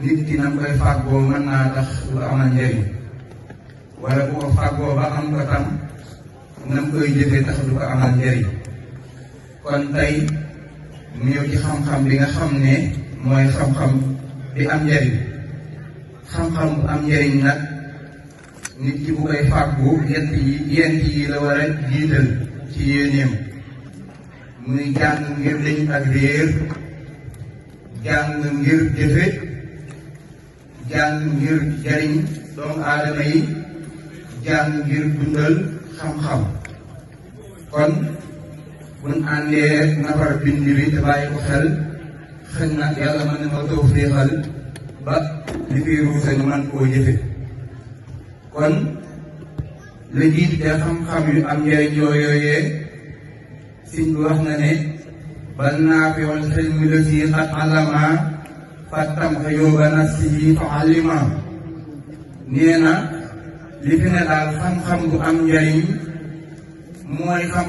nit ki nam koy fàggoo mën naa tax lu amal njëriñ wala bu ko fàggoo ba am ko tam nam koy jëfee tax du ko amal njëriñ. kon tey mu ñëw ci xam-xam bi nga xam ne mooy xam-xam bi am njëriñ. xam-xam bu am njëriñ nag nit ki bu koy fàggu yent yi la war a jiital ci yéeneem. muy jàng ngir dañ ak réer, jàng ngir jëfe, jàng ngir jariñ doomu aadama yi, jàng ngir dundal xam-xam. kon buñ àndee nafar bind bi te bàyyi ko xel xëy na yàlla mën na ma tawfiixal ba li fiy ruuse ñu mën koo jëfe. kon la jiit te xam-xam yu am njëriñ yooyee siñ bi wax na ne bal naafiul xilmi lati qad allama fattam xuyuuba nafsihi fa allima. nee na li fi ne daal xam-xam bu am njëriñ mooy xam